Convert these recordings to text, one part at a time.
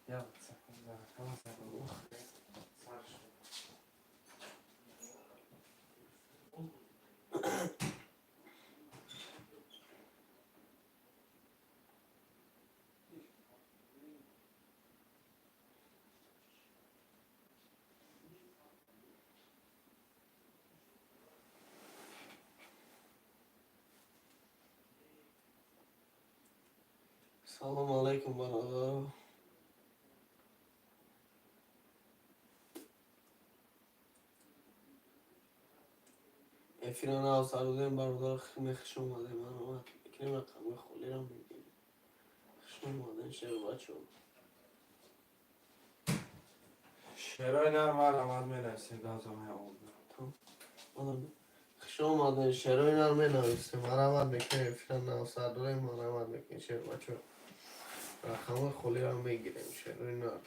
Я вот. Салому алайкум, бародаро. Эфира нав сар додем, бародар, хуш омадем. Марҳамат мекунем, рақамҳои холиро мегирем. Хуш омадем, шербачо. Шерои нар, марҳамат, менависем, газомаи об. Хуш омадем, шерои нар менависем. Марҳамат мекунем, эфира нав сар додем. Марҳамат мекунем, шербачо, рақамҳои холиро мегирем, шерои нар.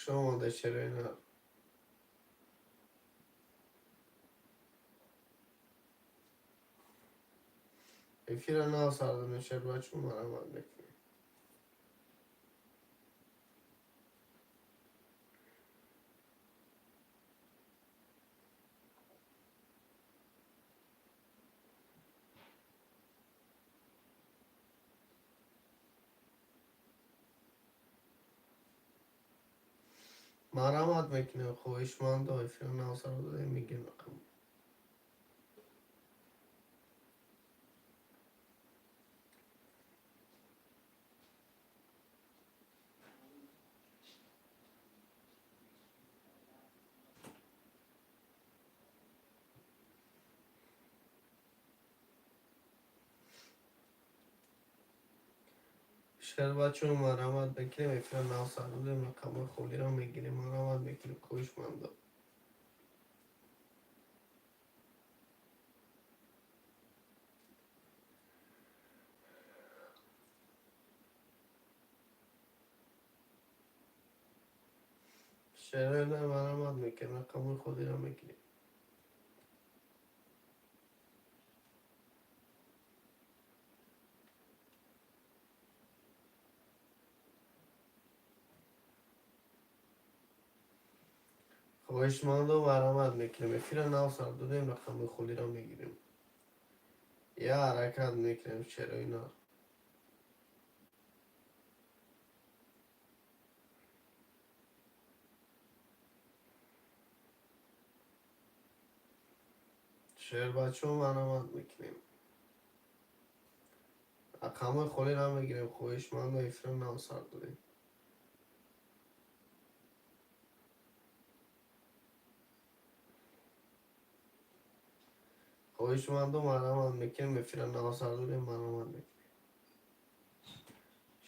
Хуш омадед, шерои нар. Эфира нав сар додем, шербачо, марҳамат мекунем. Марҳамат мекунем, хоҳишмандо, эфира нав сар додем, мегирем рақам. Шербачо, марҳамат мекунем, эфира нав сар додем, рақамҳои холиро мегирем. Марҳамат мекунем, хоҳишмандо. Шерои нар, марҳамат мекунем, рақамҳои холиро мегирем. Хоҳишмандо, марҳамат мекунем, эфира нав сар додем, рақамҳои холиро мегирем. Я ҳаракат мекунем, шерои нар. Шербачо, марҳамат мекунем, рақамҳои холиро мегирем. Хоҳишмандо, эфира нав сар додем. Хоҳишмандо, марҳамат мекунем, эфира нав сар додем. Марҳамат мекунем,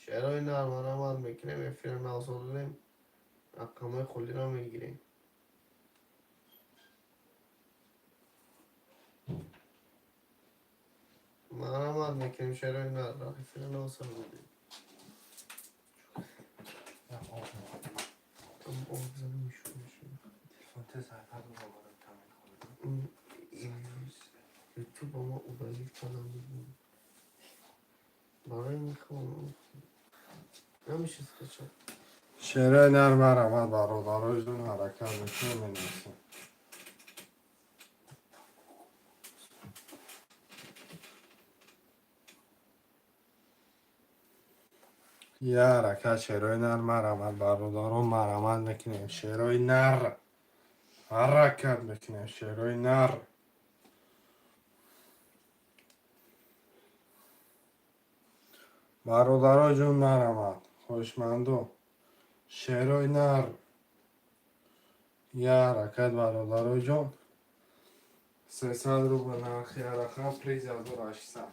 шерои нар, марҳамат мекунем, эфира нав сар додем, рақамҳои холиро мегирем. Марҳамат мекунем, шерои нар, эфира нав сар додем. Об. Об занем, ишо. Телефон тез айпад барои тамин хӯрд. Ютуб ма удалить кардам, барои мехоҳам, намеша скачать. Шерои нар, марҳамат, бародароҷон, ҳаракат мекунем, менависем. Я ҳаракат, шерои нар, марҳамат, бародарон, марҳамат мекунем, шерои нар, ҳаракат мекунем, шерои нар. Бародароҷон, марҳамат, хоҳишмандо, шерои нар. Я ҳаракат, бародароҷон, 300 рубл нархи рақам, приз 1800.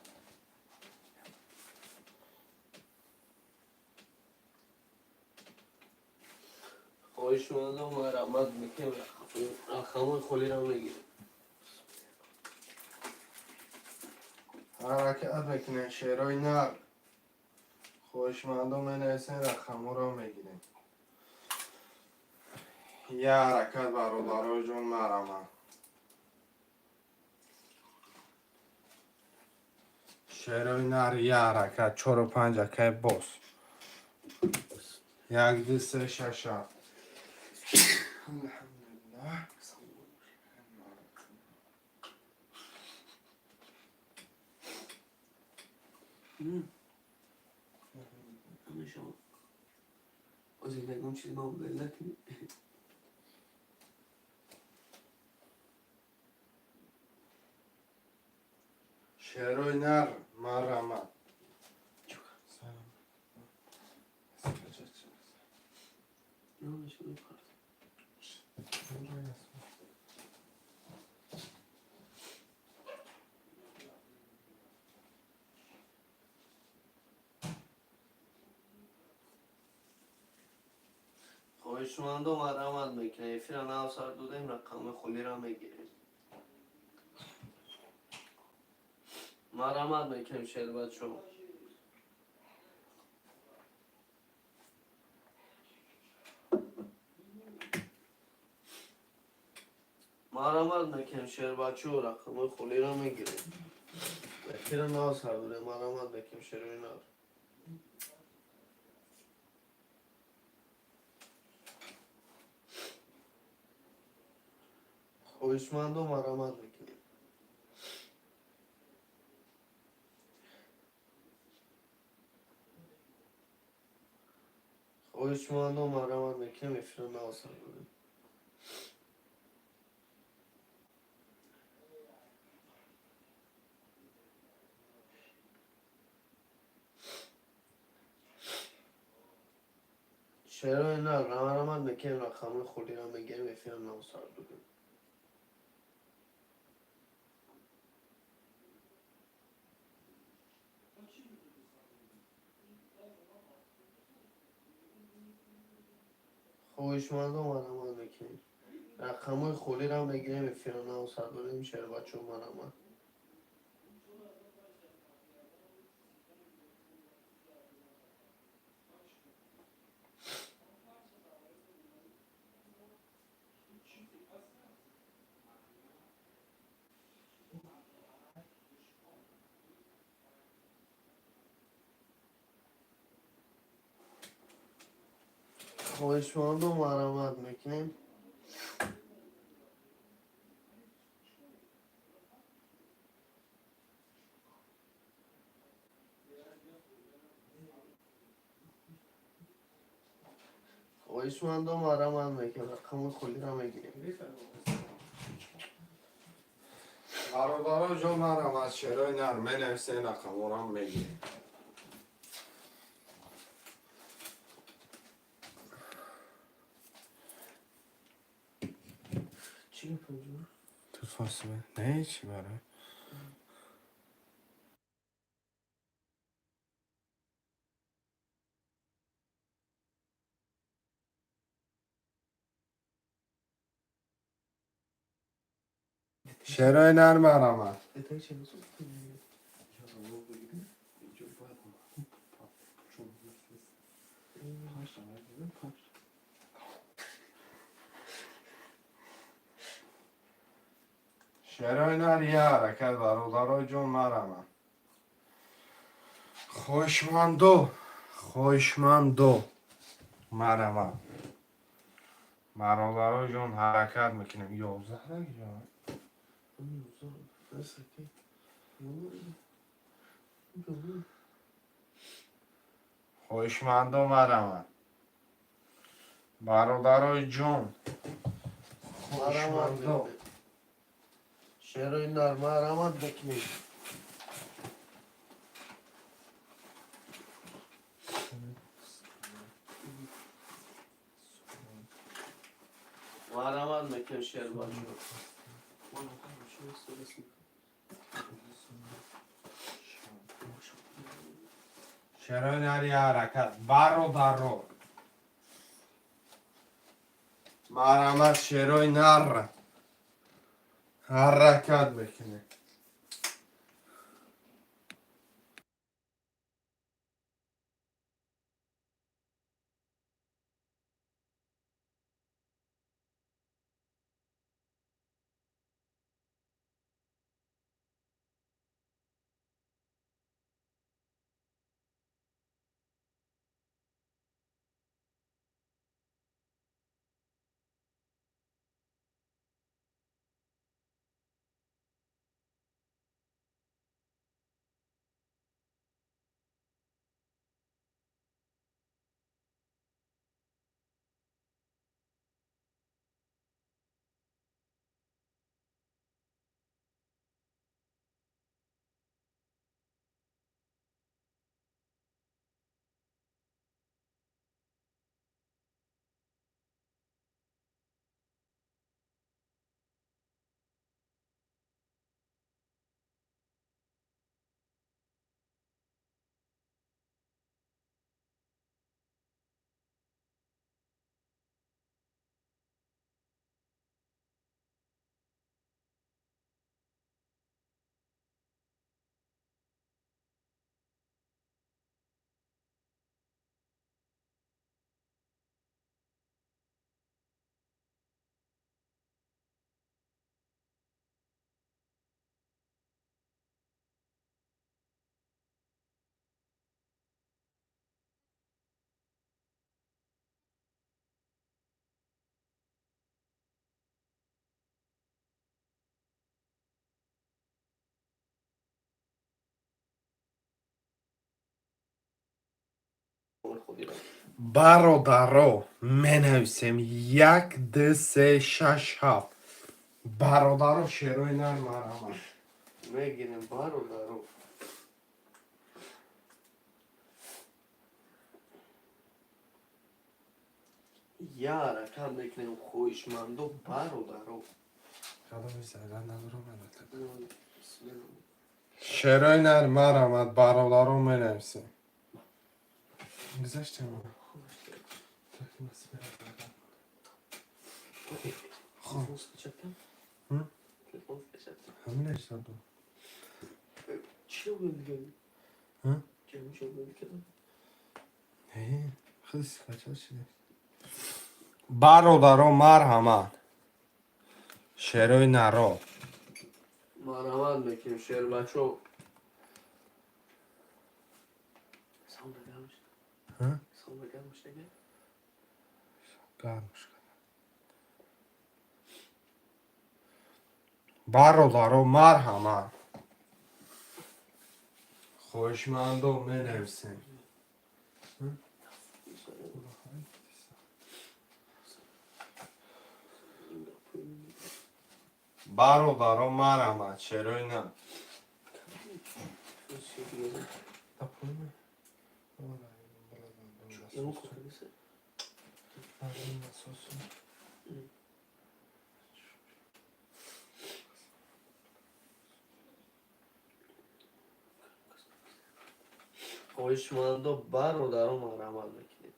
Хоҳишмандо, марҳамат мекунем, рақамҳои холиро мегирем. Ҳаракат мекунем, шерои нар. Хоҳишмандо, менависем, рақамҳоро мегирем. Я ҳаракат, бародарои ҷон, марама. Шерои нар, я ҳаракат, чору панҷ акай боз. Як, ду, се, шаш, ҳафт. Алҳамдулиллаҳ. Ҳамеша боз ягон чиз ба удалить накунӣ. Шерои нар, марама. Салом. Ҳамеша мепард. Хоҳишмандо, марҳамат мекунем. Эфира нав сар додем, рақами холиро мегирем. Марҳамат мекунем, шербачо. Марҳамат мекунем, шербачо, рақами холиро мегирем. Эфира нав сар додем, марҳамат мекунем, шерои нав. Хоҳишмандо, марҳамат мекунем. Хоҳишмандо, марҳамат мекунем, эфира нав сар додем. Шерои нар, марҳамат мекунем, рақами холиро мегирем, эфира нав сар додем. Хоҳишмандо, марҳамат мекунем. Рақамҳои холиро мегирем, эфира нав сар додем, шербачо, марҳамат. Хоҳишмандо, марҳамат мекунем. Хоҳишмандо, марҳамат мекунем, рақами холиро мегирем. Бародаро ҷон, марҳамат, шерои нар менависен, рақамҳоро мегирем. Чӣ гапам, ҷон? Тут фосила. Не, чӣ барои? Шерои нар, марҳамат. Это чӣ насо? Шерои нар, я ҳаракат, бародарои ҷон, марҳамат. Хоҳишмандо, хоҳишмандо, марҳамат. Бародарои ҷон, ҳаракат мекунем. 11 ҷон. Асаки. Хоҳишмандо, марҳамат. Бародарои ҷон. Марҳамат Хоҳишмандо. мекунем. Шерои нар, марҳамат мекунем. Марҳамат мекунем, шербачо. Шерои нар, я ҳаракат. Бародаро. Марҳамат, шерои нар. Ҳаракат мекунем. Рақамҳои холиро. Бародаро, менависем: як, ду, се, шаш, ҳафт. Бародаро, шерои нар, марҳамат. Мегирем, бародаро. Я ҳаракат мекунем, хоҳишмандо, бародаро. Шерои нар, марҳамат, бародаро, менависем. Гузаштем. Телефон скачать? М? Телефон скачать. Ҳамин ҳисобу. Чӣ мегӯям? Ҳа? Чӣ мегӯям? Не, худ скачать шуда. Бародаро, марҳамат, шерои наро. Марҳамат мекунем, шербачо. Салом гармш. Ҳа? Салом гармш дега. Гармш. Бародаро, марҳамат, хоҳишмандо, менависем. Бародаро, марҳамат, шерои на. Яму кухниса. Хоҳишмандо, бародаро, марҳамат мекунем.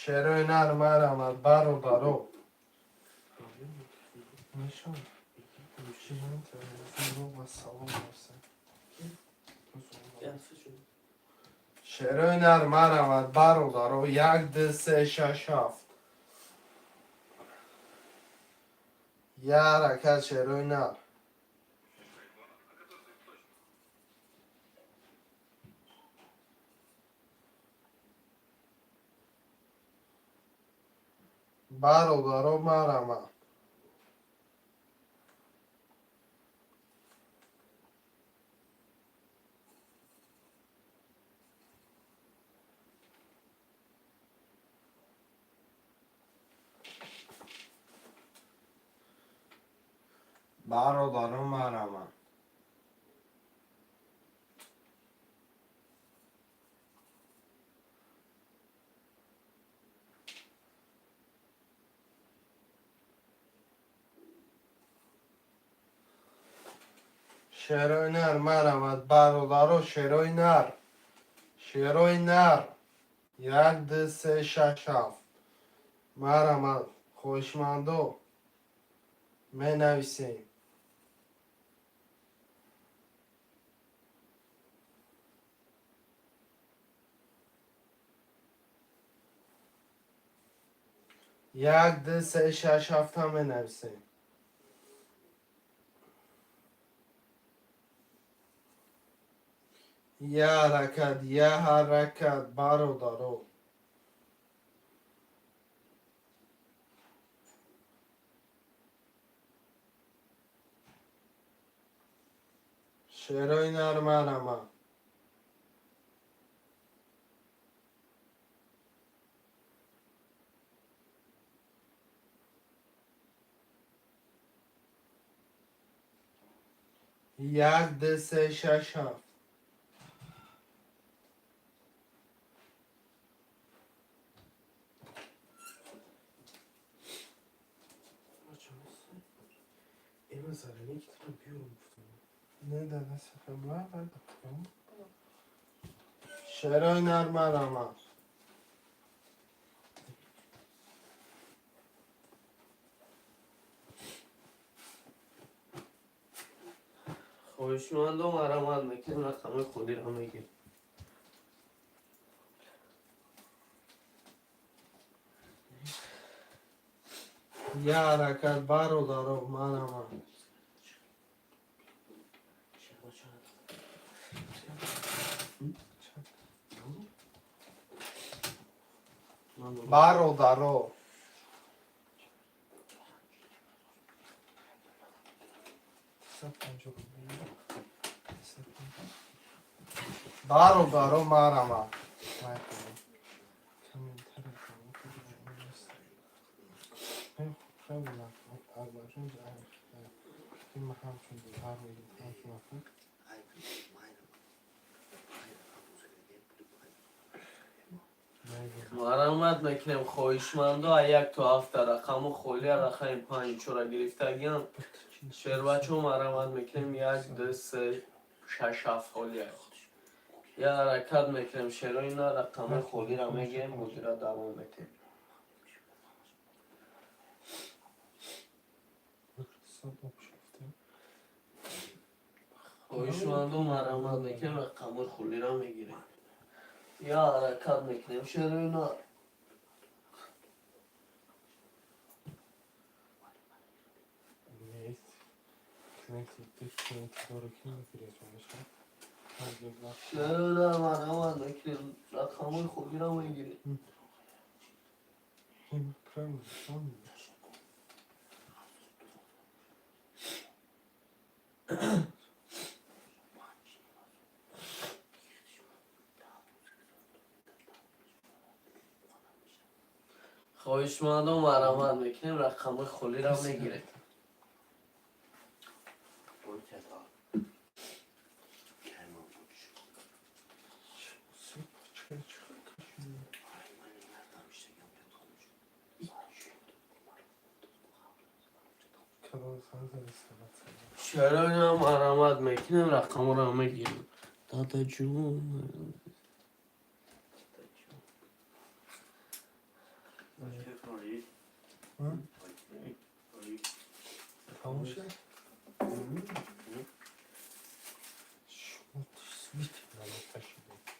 Шерои нар, марҳамат, бародаро. Нишон. Салом. Шерои нар, марҳамат, бародаро: як, ду, се, шаш, ҳафт. Я ҳаракат, шерои нар. Бародаро, марҳамат. Бародаро, марҳамат. Шерои нар, марҳамат, бародаро, шерои нар, шерои нар: як, ду, се, шаш, ҳафт. Марҳамат, хоҳишмандо, менависем. Як, ду, се, шаш, ҳафта менависем. Я ҳаракат, я ҳаракат, бародаро. Шерои нар, марҳамат. Як, ду, се, шаш, ҳафт. Не, да, шерои нар, марҳамат. Хоҳишмандо, марҳамат мекунем, рақамҳои холиро мегирем. Я ҳаракат, бародаро, марҳамат. Бародаро. Бародаро, марама. Марамат мекунем, хоҳишмандо, а як то ҳафта рақаму холия, рақами панҷ чора гирифтагиам. Шербачо, марамат мекунем, як, ду, се, шаш, ҳафт холия. Я ҳаракат мекунем, шерои на рақамои холиро мегирем, бозиро давом метем. Хоҳишмандо, марамат мекунем, рақамои холиро мегирем. Я ҳаракат мекунем, шерои на. Шерои на, марамат мекунем, рақамои холиро мегирем. Хоҳишмандо, марамат мекунем, рақамои холиро мегирем. Шерои марамат мекунем, рақаморо мегирем, дадаҷун. Тамом шуд?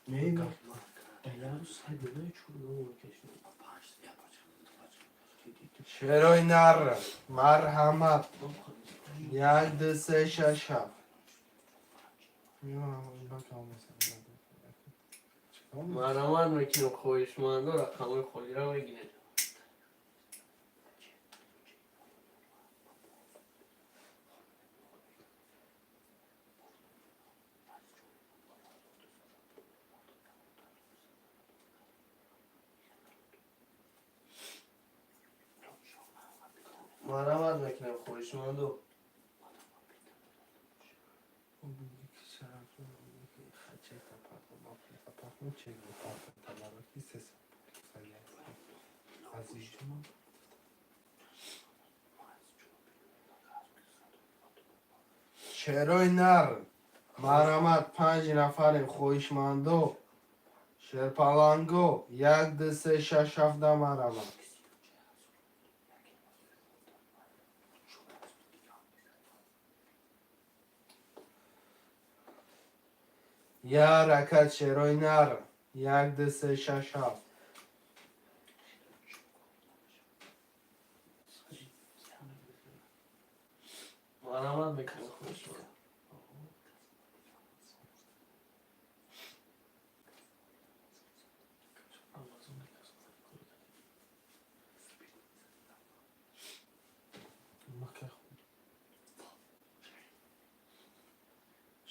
Не, Шерои нар, марҳамат, як, ду, се, шаш, ҳафт. Марамат мекунем, хоҳишмандо, рақамои холиро мегирем. Марамат мекунем, хоҳишмандо. Шерои нар, марҳамат, панҷ нафарем, хоҳишмандо, шерпаланго, як, ду, се, шаш, ҳафта, марҳамат. Я ҳаракат, шерои нар, як, ду, се, шаш, ҳафт. Марамат мекунем, хоҳишманд.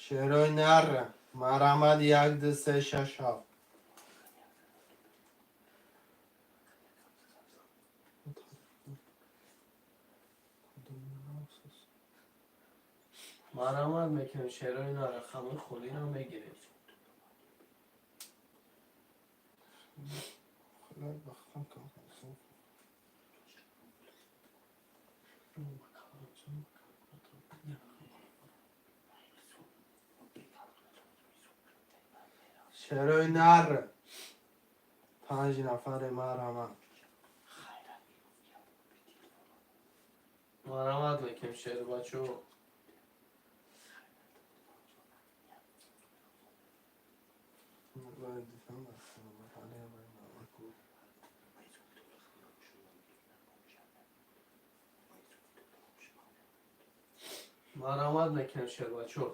Шерои нар, марҳамат, як, ду, се, шаш, ҳафт. Марамат мекунем, шерои на, рақамои холиро мегирем. Шерои нар, панҷ нафаре, марҳамат. Марамат мекунем, шербачо. Марамат мекунем, шербачо.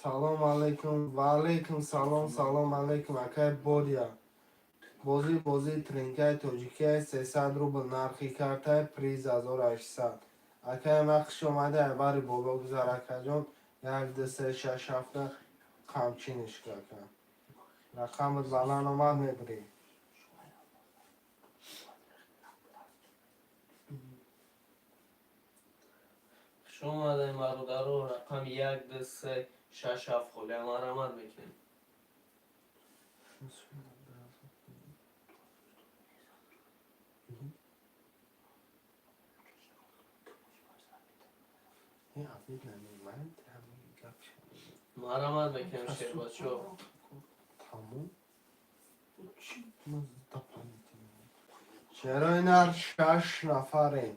Салом алейкум. Ва алейкум салом, салом алейкум, акай Бодия. Бозӣ, бозии тринкаи тоҷикия, 300 рубл нархи картай, приз 1800. Акай ма, хуш омади, айбари боло гузар, акаҷон. Як, ду, се, шаш, ҳафта қамчиниш ка, ака. Рақамат баланд омад, мебирӣ. Хуш омадаем, бародаро. Рақами як, ду, се, шаш, ҳафт холия, марҳамат мекунем. Марҳамат мекунем, шербачо. Тамом. Шерои нар, шаш нафарем.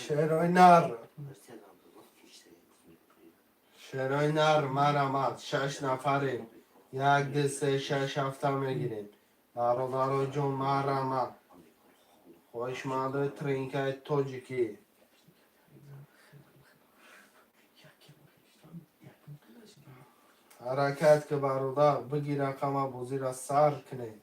Шерои нар. Шерои нар, марҳамат, шаш нафарем. Як, ду, се, шаш, ҳафта мегирем. Бародаро ҷон, марҳамат. Хоҳишмандои тринкаи тоҷикӣ. Ҳаракат ки, бародар, бигир рақама, бозиро сар кунем.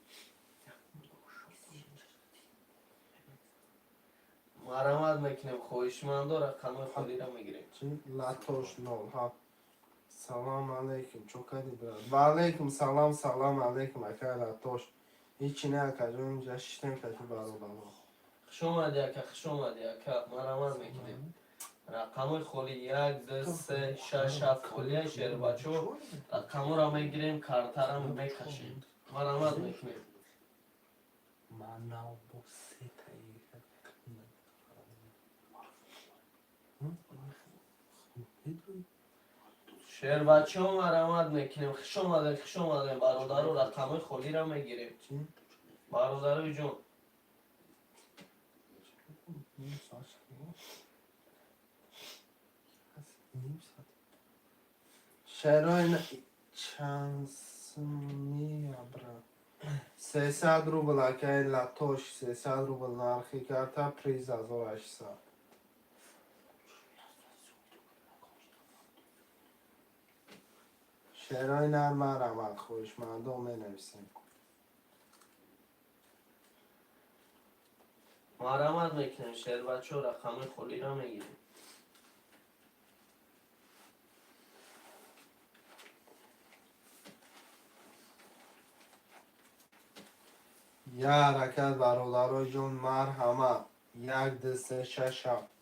Марҳамат мекунем, хоҳишмандо, рақамҳои холиро мегирем. Чи? Латош нол ҳафт. Салом алейкум, чо кардӣ, брат? Ва алейкум салом, салом алейкум, акай Латош. Ҳичи не, акаҷон, инҷа шиштем кати бародаро. Хуш омадӣ, ака, хуш омадӣ, ака. Марҳамат мекунем. Рақамҳои холи як, ду, се, шаш, ҳафт холия, шербачо. Рақамҳоро мегирем, картара мекашем. Марҳамат мекунем. Ман нав бо сетаи. Шербачо, марҳамат мекунем. Хуш омадем, хуш омадем, бародаро, рақамҳои холиро мегирем. Чи? Бародарои ҷон. Ним соат шуд. Ним соат. Шерои чанд сумия, брат? 300 рубл, акай Латош, 300 рубл нархи карта, приз 1800. Шерои нар, марҳамат, хоҳишмандо, менависем. Марҳамат мекунем, шербачо, рақамҳои холиро мегирем. Я ҳаракат, бародарои ҷон, марҳамат. Як, ду, се, шаш, ҳафт.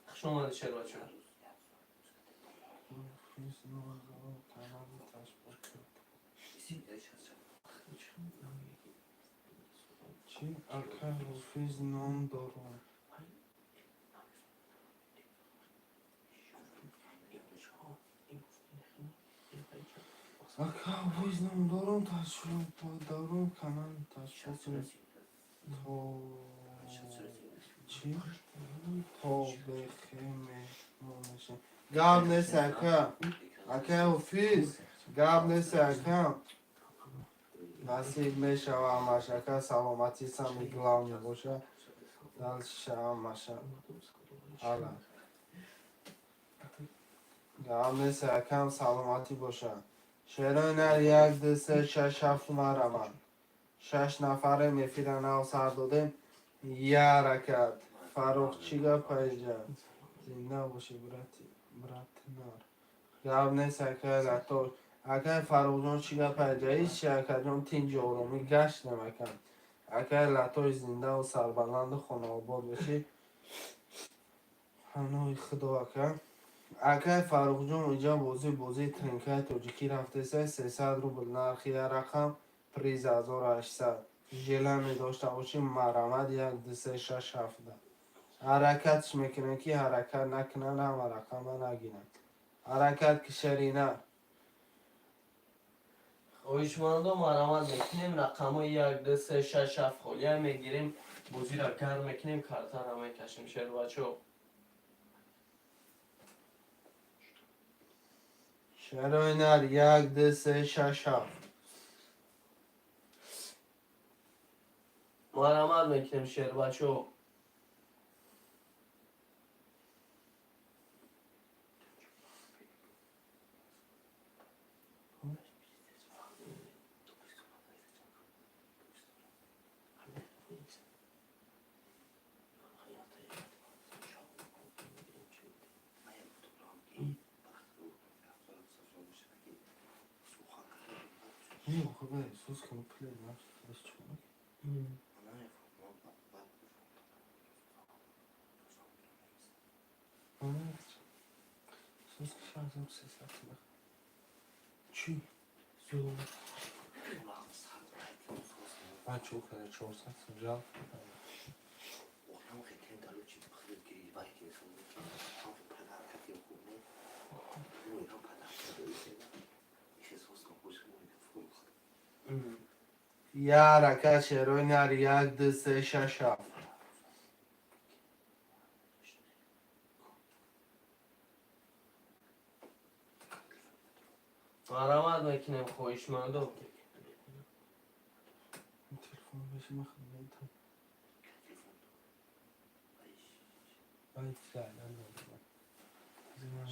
Хуш омадӣ, шербачо. Ҳофиз ном дорам, канали ташбока. Чӣ, ака? Ҳофиз ном дорам. Ака, ҳофиз ном дорам, ташбодаром, канали ташбока. То чӣ? То бехе меҳмон мешавем. Гап нест, ака. Ака Ҳофиз, гап нест, ака. Насиб мешава ҳамаш, ака, саломатӣ самый главный боша. Дальше ҳамаша. Ала. Гап нест, акам, саломатӣ боша. Шерои нар, як, ду, се, шаш, ҳафт, марҳамат. Шаш нафарем, эфира нав сар додем. Я ҳаракат. Фаррух, чӣ гап инҷа? Зинда бошӣ, брати, брат нар. Гап нест, акай Латош. Акай Фаррухҷон, чӣ гап инҷа? Ҳичи, акаҷон, тинҷи оромӣ гаштем, акам. Акай Латош, зиндаву сарбаланду хонаобод бошӣ. Паноҳи Худо, ака. Акай Фаррухҷон, инҷа бозӣ, бозии тринкаи тоҷикӣ рафтеса, 300 рубл нархи як рақам, приз 1800. Желание дошта бошӣ, марҳамат, як, ду, се, шаш, ҳафта ҳаракатш мекунем, ки ҳаракат накунанд, ҳама рақама нагиранд. Ҳаракат, ки, шерина. Хоҳишмандо, марҳамат мекунем, рақамҳои як, ду, се, шаш, ҳафт холия мегирем, бозиро гарм мекунем, картара мекашем, шербачо. Шерои нар, як, ду, се, шаш, ҳафт. Марҳамат мекунем, шербачо. Чӣ? Бачо, када 400 сум жал. Я ҳаракат, шерои нар, як, ду, се, шаш, ҳафт. Марҳамат мекунем, хоҳишмандо. Телефон беши.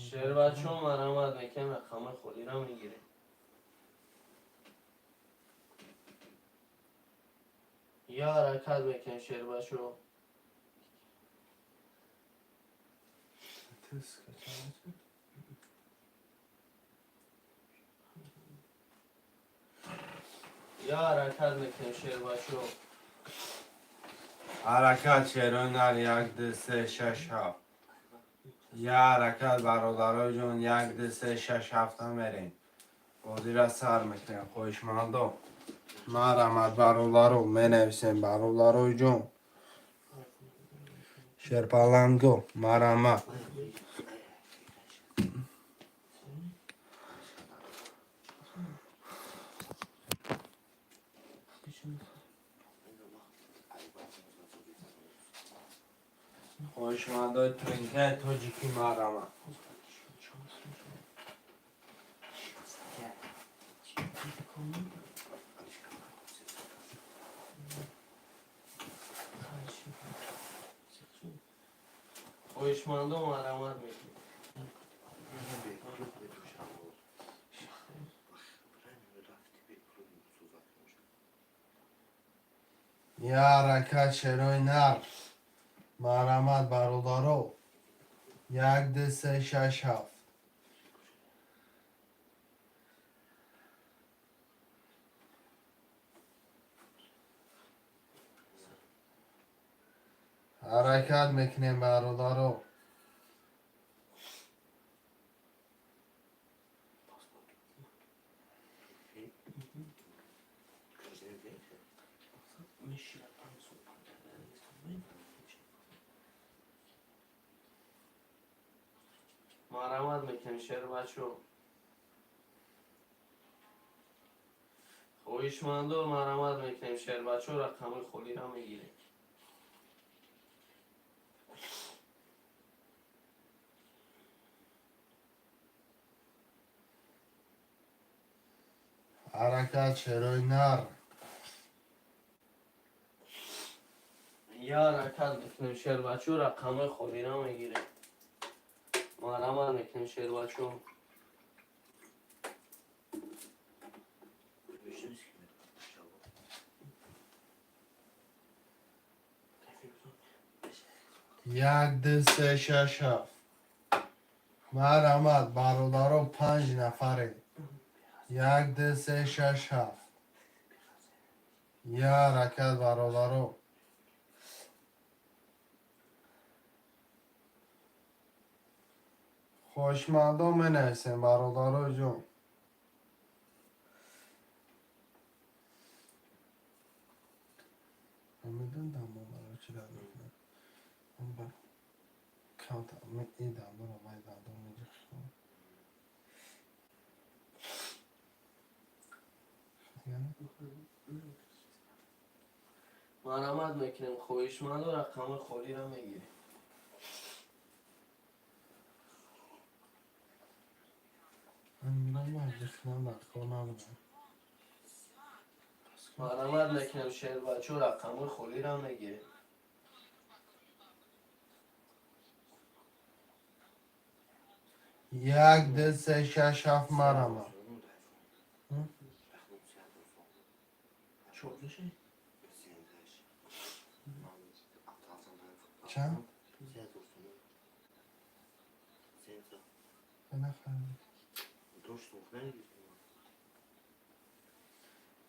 Шербачо, марҳамат мекунем, рақамҳои холиро мегирем. Я ҳаракат мекунем, шербачо. Тез кача. Я ҳаракат мекунем, шербачо. Ҳаракат, шерои нар, як, ду, се, шаш, ҳафт. Я ҳаракат, бародарои ҷон, як, ду, се, шаш, ҳафта мерем, бозира сар мекунем. Хоҳишмандо, марҳамат, бародаро, менависем, бародарои ҷон, шерпаланго, марҳамат. Хоҳишмандои тринкаи тоҷикӣ, марҳамат. Хоҳишмандо, марҳамат мекунем. Я ҳаракат, шерои нар, марҳамат, бародаро, як, ду, се, шаш, ҳафт. Ҳаракат мекунем, бародаро. Марҳамат мекунем, шербачо. Хоҳишмандо, марҳамат мекунем, шербачо, рақамҳои холиро мегирем. Ҳаракат, шерои нар. Я ҳаракат мекунем, шербачо, рақамҳои холиро мегирем. Марҳамат мекунем, шербачо. Як, ду, се, шаш, ҳафт. Марҳамат, бародаро, панҷ нафарем. Як, ду, се, шаш, ҳафт. Я ҳаракат, бародаро. Хоҳишмандо, менависем, бародарои ҷон. И дандонро вай дандон меҷихт. Марҳамат мекунем, хоҳишманду рақами холиро мегирем. Ман ҷихтам дар кор набудам. Марҳамат мекунем, шербачо, рақами холиро мегирем. Як, ду, се, шаш, ҳафт, марама. Чанд?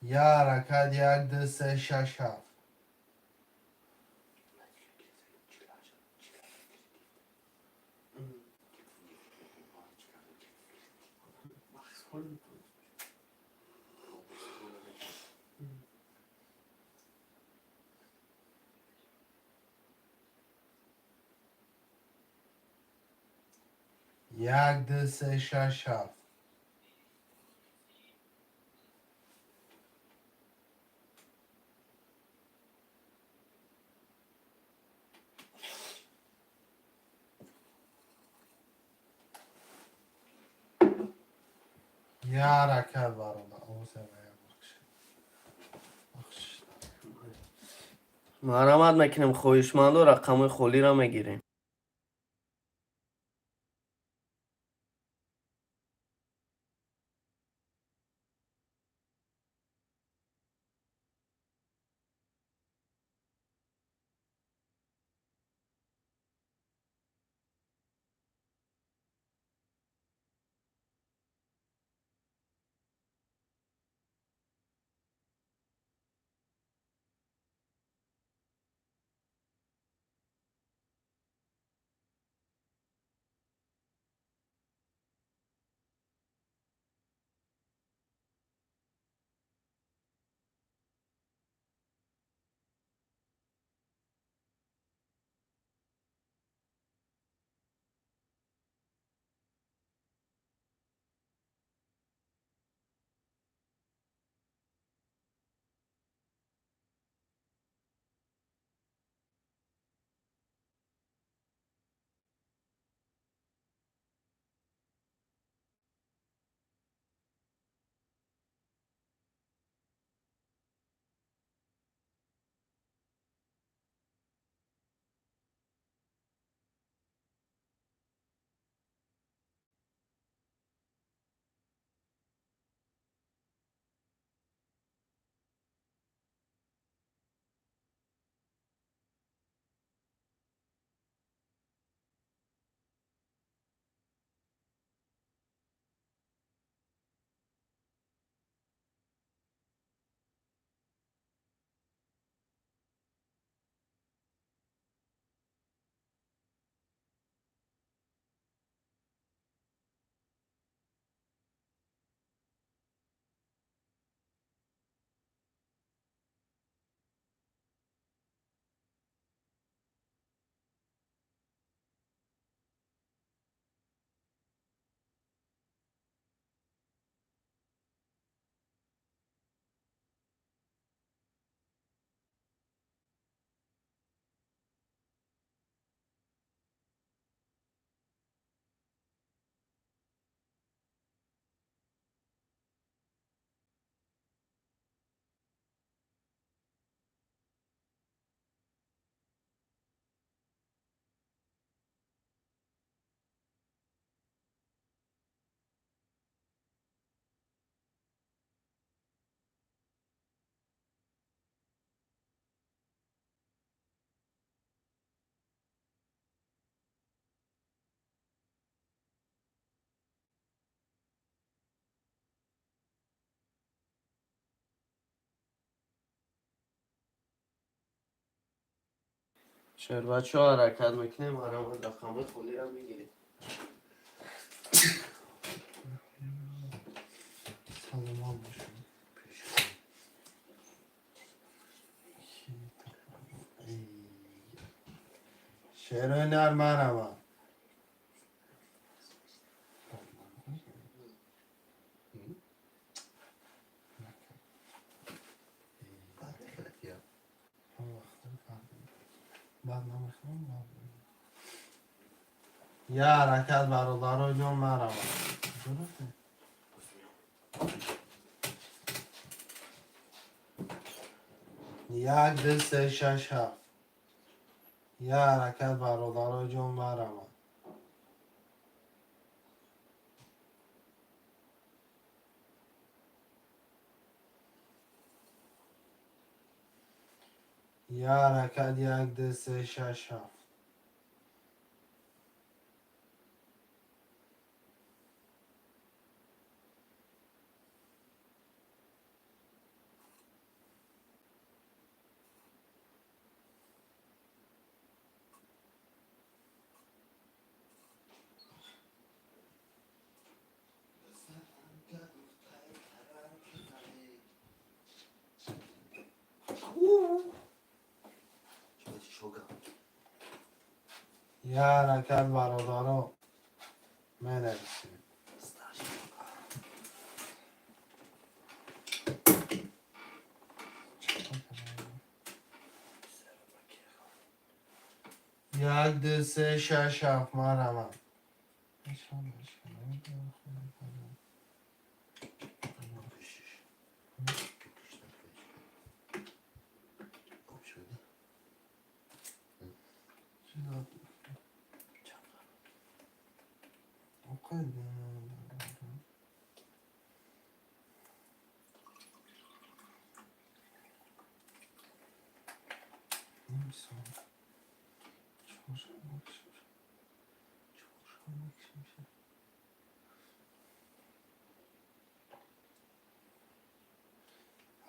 Я ҳаракат, як, ду, се, шаш, ҳафт. Як, ду, се, шаш, ҳафт. Я ҳаракат, бародар. Марҳамат мекунем, хоҳишманду рақами холиро мегирем. Шербачо, ҳаракат мекунем, марҳамат, рақами холиро мегирем. Саломат бошед. Шерои нар, марама. Намехоҳам. Я ҳаракат, бародаро ҷон, маравад. Як, ду, се, шаш, ҳафт. Я ҳаракат, бародаро ҷон, маравад. Я ҳаракат, як, ду, се, шаш, ҳафт. Я ҳаракат, бародаро, менависем. Як, ду, се, шаш, ҳафт, марамам.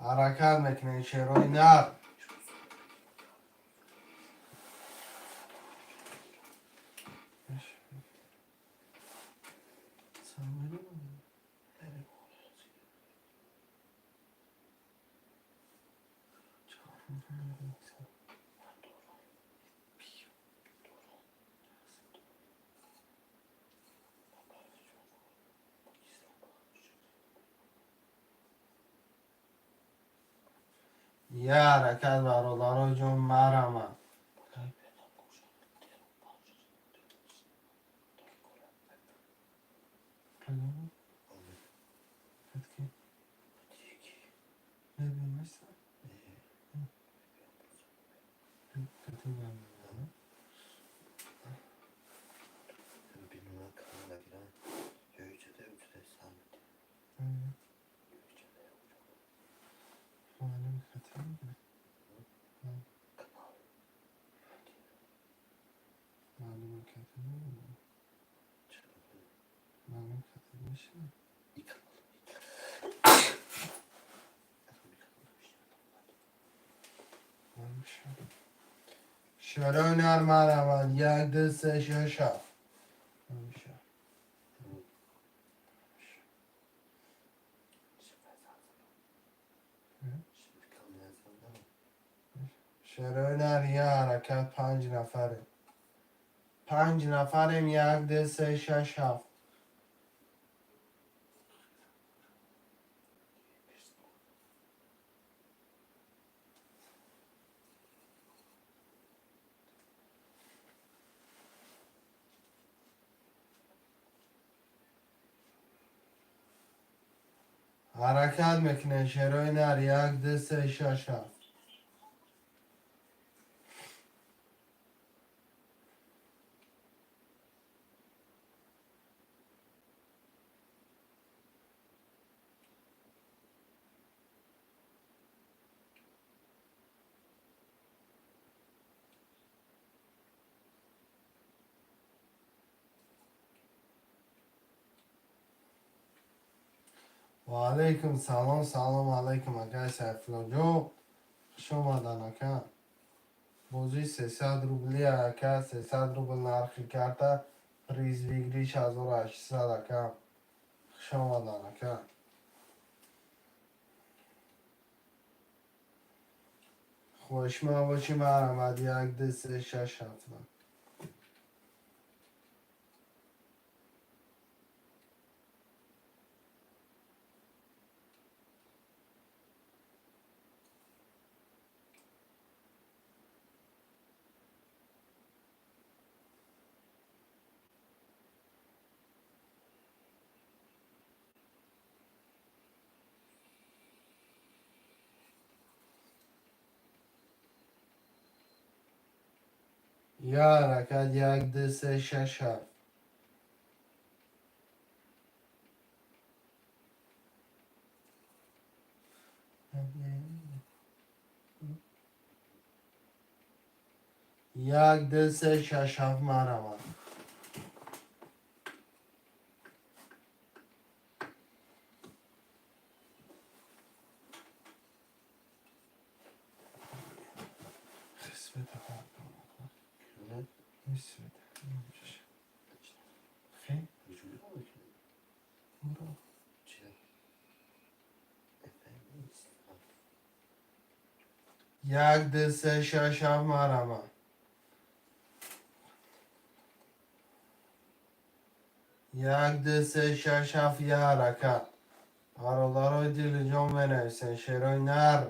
Ҳаракат мекунем, шерои нар. Я ҳаракат, бародаро ҷон, марамам. Шерои нар, марамад. Як, ду, се, шаш, ҳафт. Шерои нар, я ҳаракат, панҷ нафарем. Панҷ нафарем, як, ду, се, шаш, ҳафт. Ҳаракат мекунем, шерои нар, як, ду, се, шаш, ҳафт. Ва алайкум салом, салом алайкум, акай Сайфуллоҷон. Хуш омадан, ака. Бозии 300 рубли, ака, 300 рубл нархи карта, приз выигрыш 1800, ака. Хуш омадан, ака. Хоҳишманд бошӣ, марҳамат, як, ду, се, шаш, ҳафт. Я ҳаракат, як, ду, се, шаш, ҳафт. Як, ду, се, шаш, ҳафт, марамад. Як, ду, се, шаш, ҳафт, марамад. Як, ду, се, шаш, ҳафт, я ҳаракат. Бародарои дилу ҷон, менависен, шерои нар.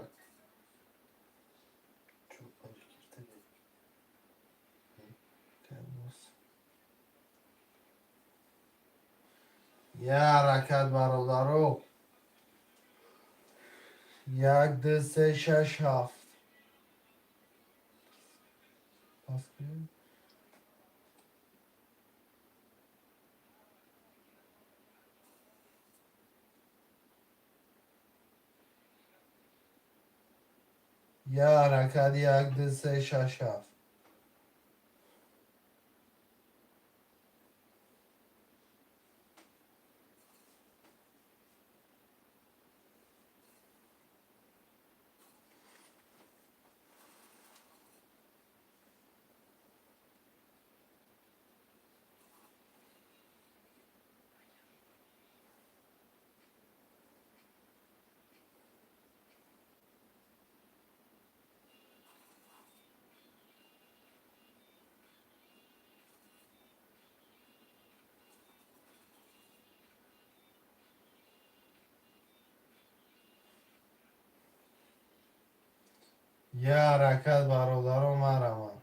Я ҳаракат, бародаро. Як, ду, се, шаш, ҳафт. Пас кунем. Я ҳаракат, як, ду, се, шаш, ҳафт. Я ҳаракат, бародаро, марамад.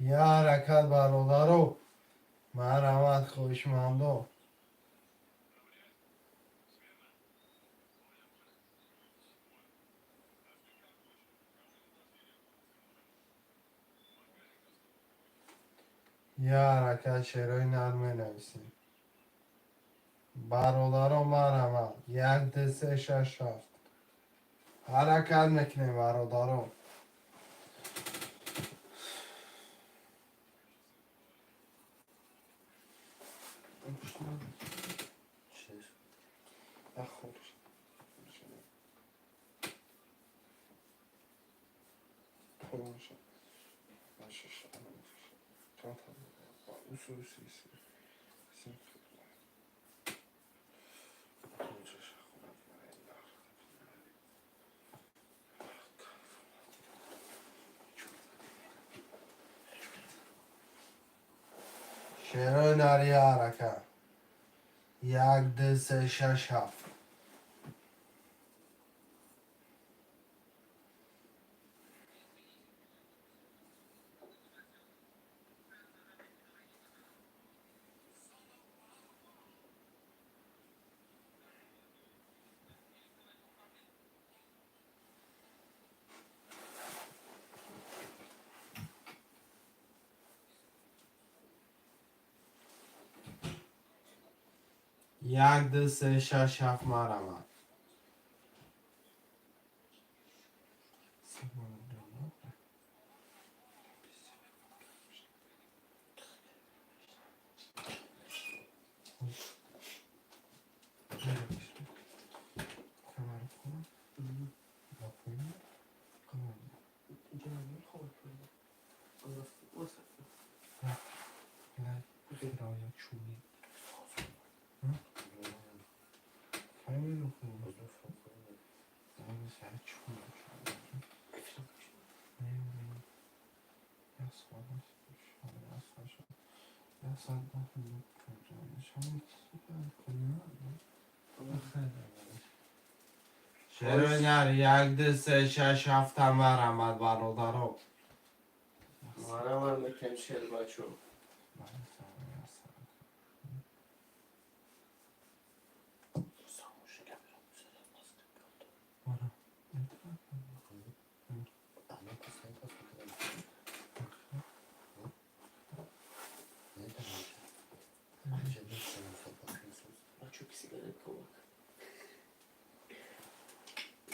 Я ҳаракат, бародаро, марамад, хоҳишмандо. Я ҳаракат, шерои нар, менависем. Бародаро, марамад. Як, ду, се, шаш, ҳафт. Ҳаракат мекунем, бародаро. Шерои нар, я ҳаракат. Як, ду, се, шаш, ҳафт. Як, ду, се, шаш, ҳафт, марамад. Шерои як, ду, се, шаш, ҳафта, марамад, бародаро. Марамад мекунем, шербачо.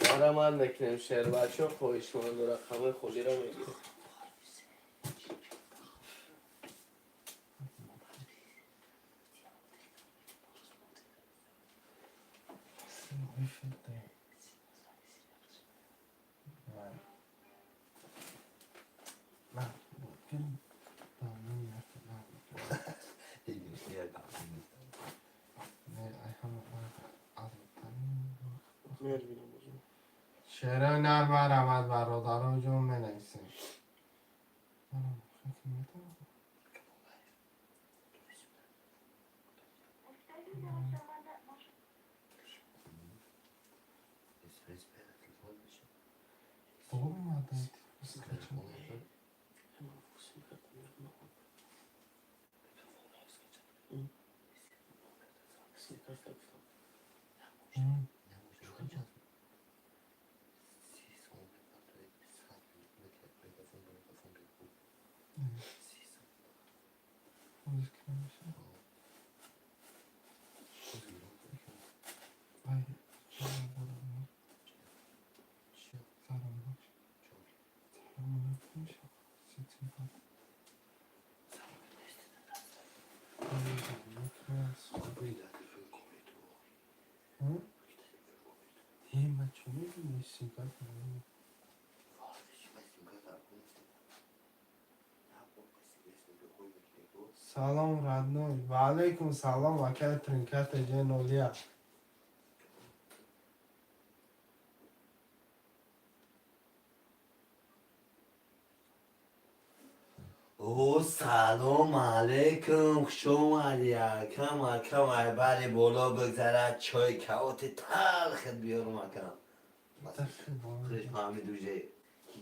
Марамад мекунем, шербачо, хоҳишманду рақами холиро мегирем. Шерои нар, марамад, бародаро ҷон, менависем. Салом, родной. Ва алейкум салом, акай Тринката Ҷенолия. О, салом алейкум, хуш омадӣ, акам, акам, айбари боло бигзарад, чой каоти талхат биёрам, акам. Худаш фаҳмид уже,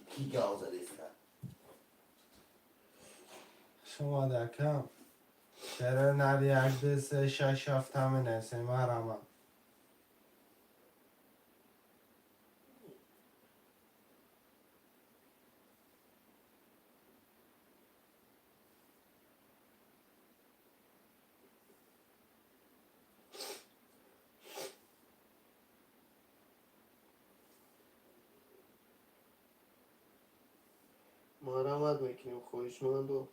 ки гав задеста. Шумо акам. Чаро нар, як, ду, се, шаш, ҳафт менависем, марама. Марамад мекунем, хоҳишманду.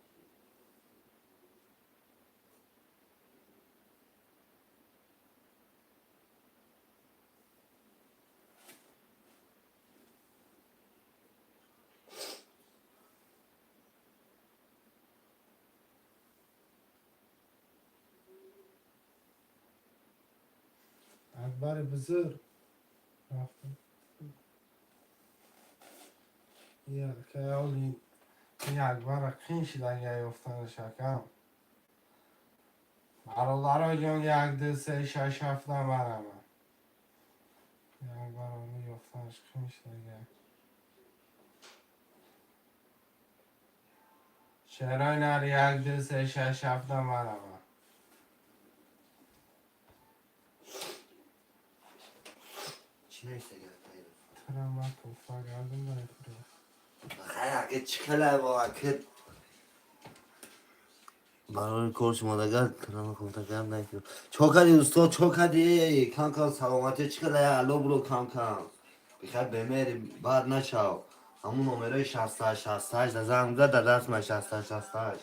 Акбари бузург рафтам. Оли Акбара қин шидага ёфтанаш, акам. Бародаро ҷон, як, ду, се, шаш, ҳафт, марама. Акбар оли ёфтанаш қин шидага. Шерои нар, як, ду, се, шаш, ҳафт, марама. Чӣ навиштага? Тара туфа гардум дар. Хай, ака, чӣ хела бо ака? Барои кор шумодагар трама кофтагар накун. Чо кардӣ, устод, чо кардӣ? Кам кам саломатӣ чӣ хела? Алло, буро, кам кам. Бихай бемери бад нашав. Ҳамун номерои 68 68 да занг зад, да даст ман 68 68.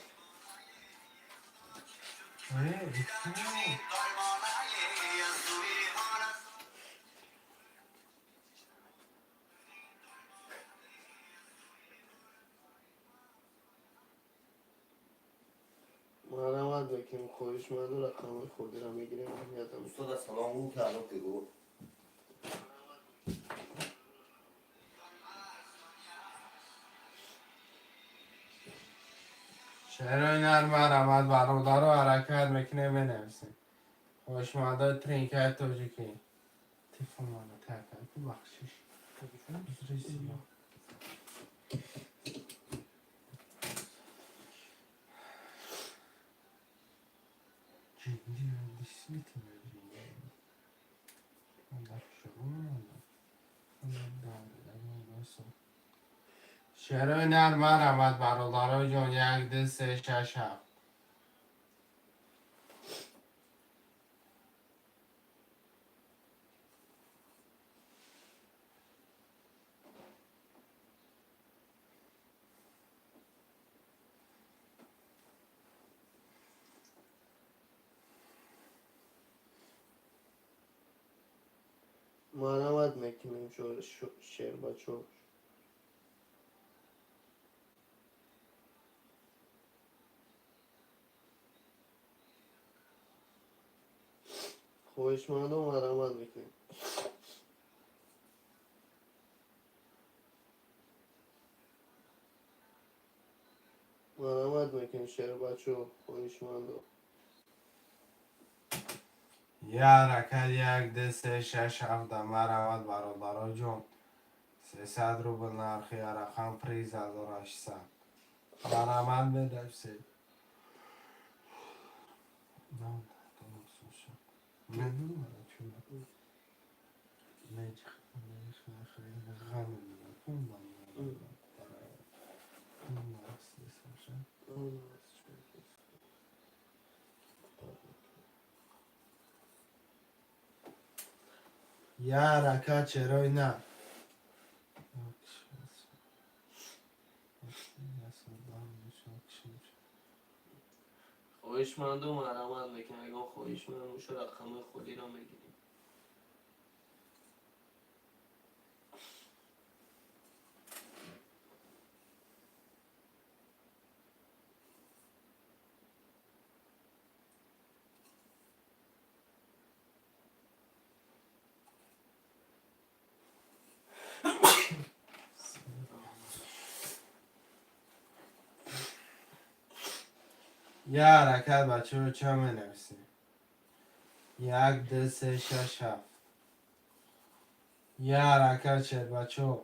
Марамад мекунем, хоҳишманду, рақамҳои холиро мегирем, аҳамиятам. Устода салом гу ки алло ки гу. Шерои нар марҳамат, бародаро, ҳаракат мекунем, менависем. Хоҳишмандои тринкаи тоҷикӣ. Телефон мана така, бахшиш. Узри зиёд. Ҷинди, действительно ҷинди. Дар шурӯъ Шерои нар марҳамат, бародарои ҷон, як, ду, се, шаш, ҳафт. Марҳамат мекунем, шербачо. Хоҳишмандо, марҳамат мекунем. Марҳамат мекунем, шербачо, хоҳишмандо. Як ҳаракат, як, ду, се, шаш, ҳафта. Марҳамат, бародаро ҷон. 300 рубл нархи рақам, приз 1800. Марҳамат, менависед. Як ҳаракат, шерои нар. Хоҳишмандо, марҳамат мекунем. Ягон хоҳишманд боша, рақамҳои холиро мегирем. Як ҳаракат, бачаҳо, ча менависем? Як, ду, се, шаш, ҳафт. Як ҳаракат, шербачаҳо.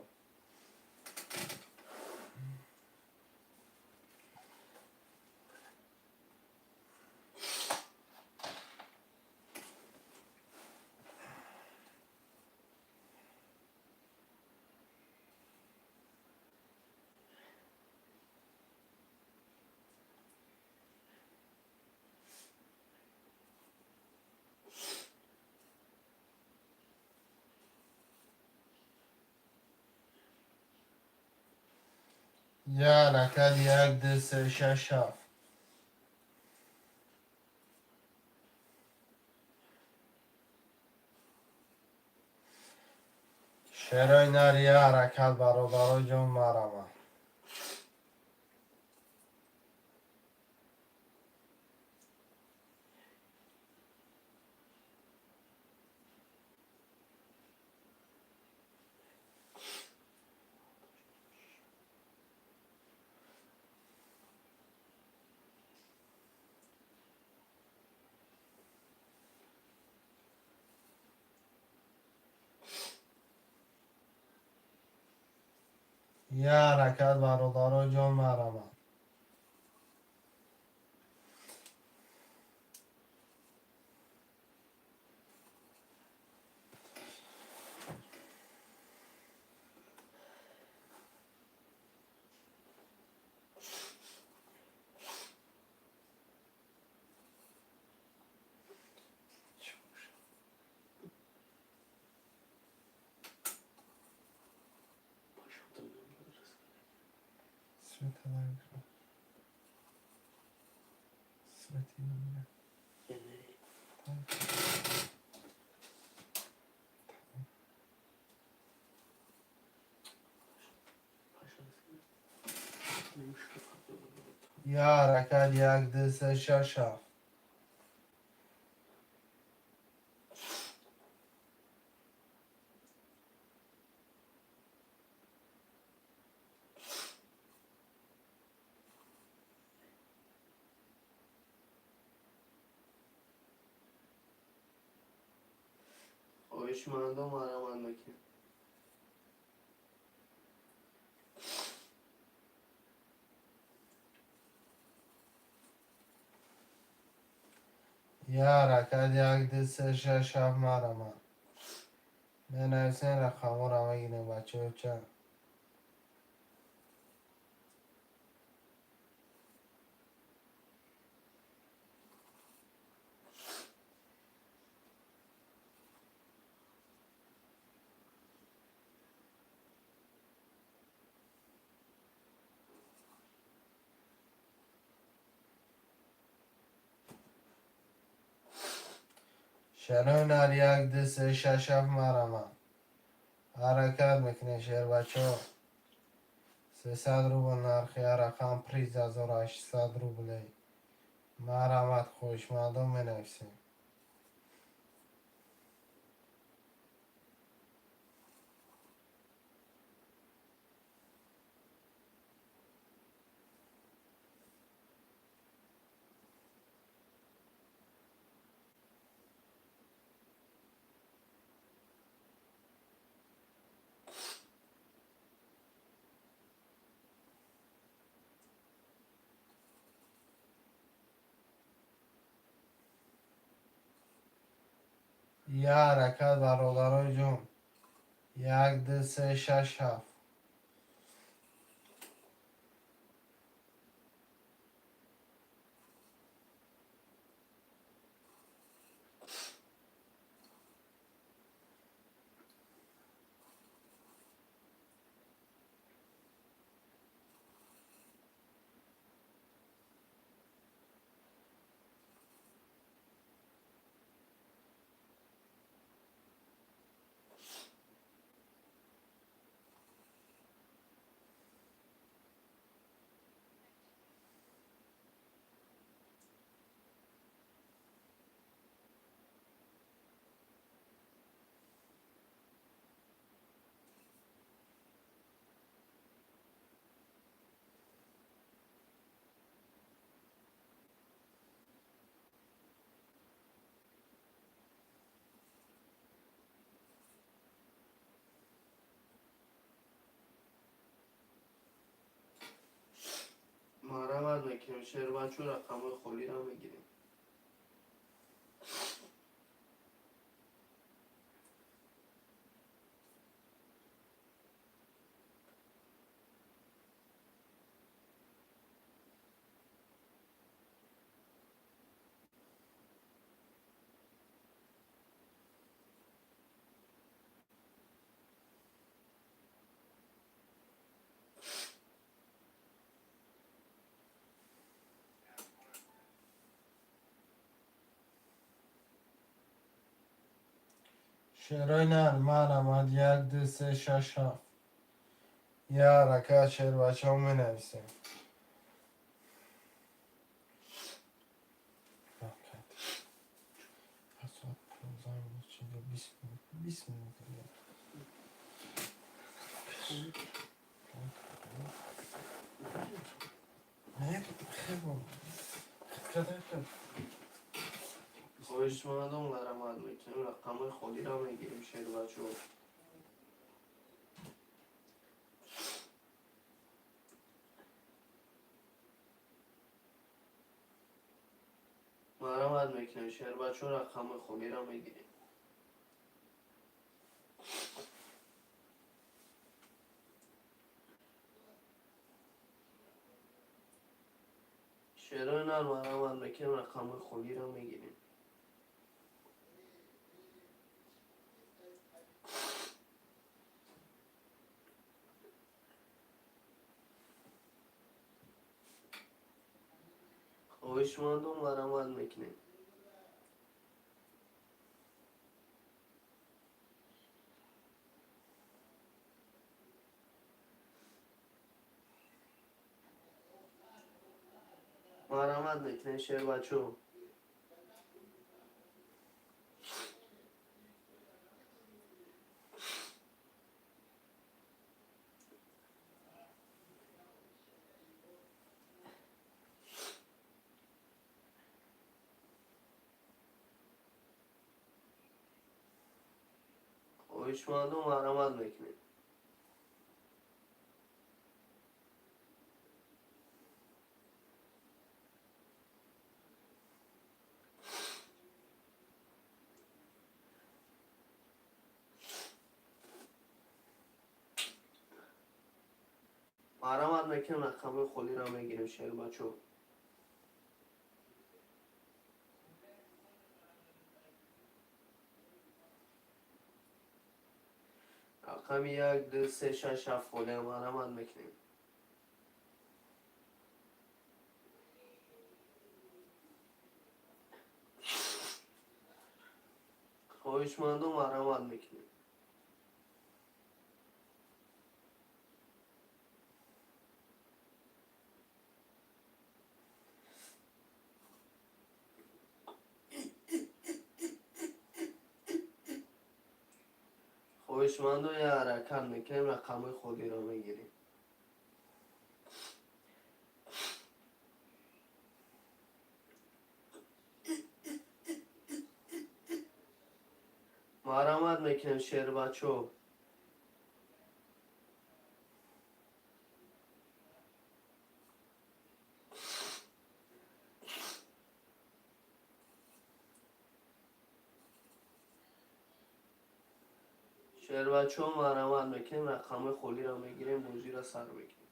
Як ҳаракат, як, ду, се, шаш, ҳафт. Шерои нар, як ҳаракат, бародаро ҷон, марҳамат. Як ҳаракат, бародаро ҷон, марҳамат. Света лагра. Свети на меня. Як ҳаракат, як, ду, се, шаш, ҳафт. Хоҳишмандо, марҳамат мекунем. Я ҳаракат, як, ду, се, шаш, ҳафт, марҳамат. Менависем, рақамҳоро мегирем, бачаҳо, ча. Шерои нар, як, ду, се, шаш, ҳафт, марҳамат. Ҳаракат мекунем, шербачаҳо. 300 рубл нархи ҳар рақам, приз 1800 рублей. Марҳамат, хоҳишмандон, менависем. Я ҳаракат, бародарои ҷон. Як, ду, се, шаш, ҳафт. Марҳамат мекунем, шербачо, рақамҳои холиро мегирем. Шерои нар, марҳамат, як, ду, се, шаш, ҳафт. Я ҳаракат, шербачаҳо, менависем. Соат 15 минут, 20 минут, 20 минут. Не, хебо. Хед. Хоҳишмандон, марҳамат мекунем, рақамҳои холиро мегирем, шербачо. Марҳамат мекунем, шербачо, рақамҳои холиро мегирем. Шерои нар, марҳамат мекунем, рақамҳои холиро мегирем. Хоҳишмандон, марҳамат мекунем. Марҳамат мекунем, шербачо. Хоҳишмандо, марҳамат мекунем. Марҳамат мекунем, рақамҳои холиро мегирем, шербачо. Рақами 1, 2, 3, 6, 7 холиам марҳамат мекунем. Хоҳишмандо, марҳамат мекунем. Хоҳишмандо, я ҳаракат мекунем, рақамҳои холиро мегирем. Марҳамат мекунем, шербачо. Шербачо, марҳамат мекунем, рақамҳои холиро мегирем, бозиро сар мекунем.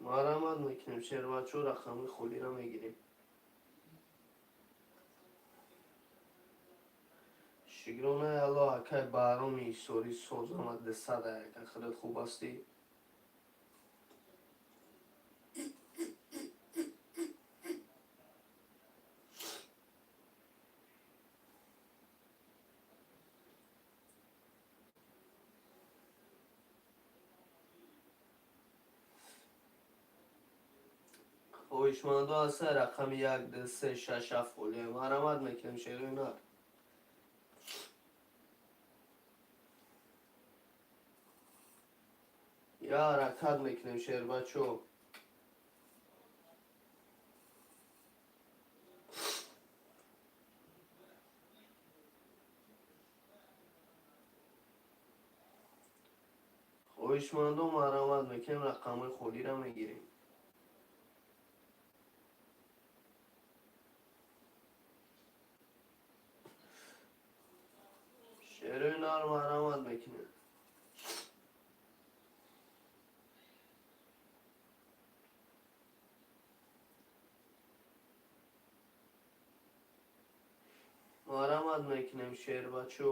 Марҳамат мекунем, шербачо, рақамҳои холиро мегирем. Шукронаи Аллоҳ, акай Баҳроми Ҳисорӣ, созама дусада яка, худат хуб ҳастӣ? Хоҳишмандо ҳастан, рақами 1, 2, 3, 6, 7 холия марҳамат мекунем, шерои нар. Я ҳаракат мекунем, шербачо. Хоҳишмандо, марҳамат мекунем, рақамҳои холиро мегирем. Шерои нар, марҳамат мекунем. Марҳамат мекунем, шербачо.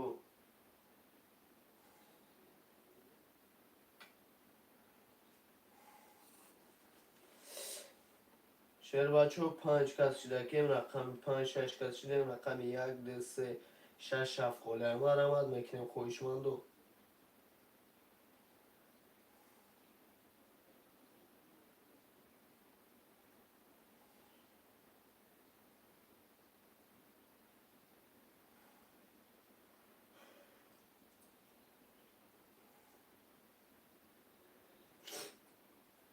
Шербачо, панҷ кас шидакем, рақами панҷ, шаш кас шидем, рақами 1, 2, 3, 6, 7 холия марҳамат мекунем, хоҳишмандо.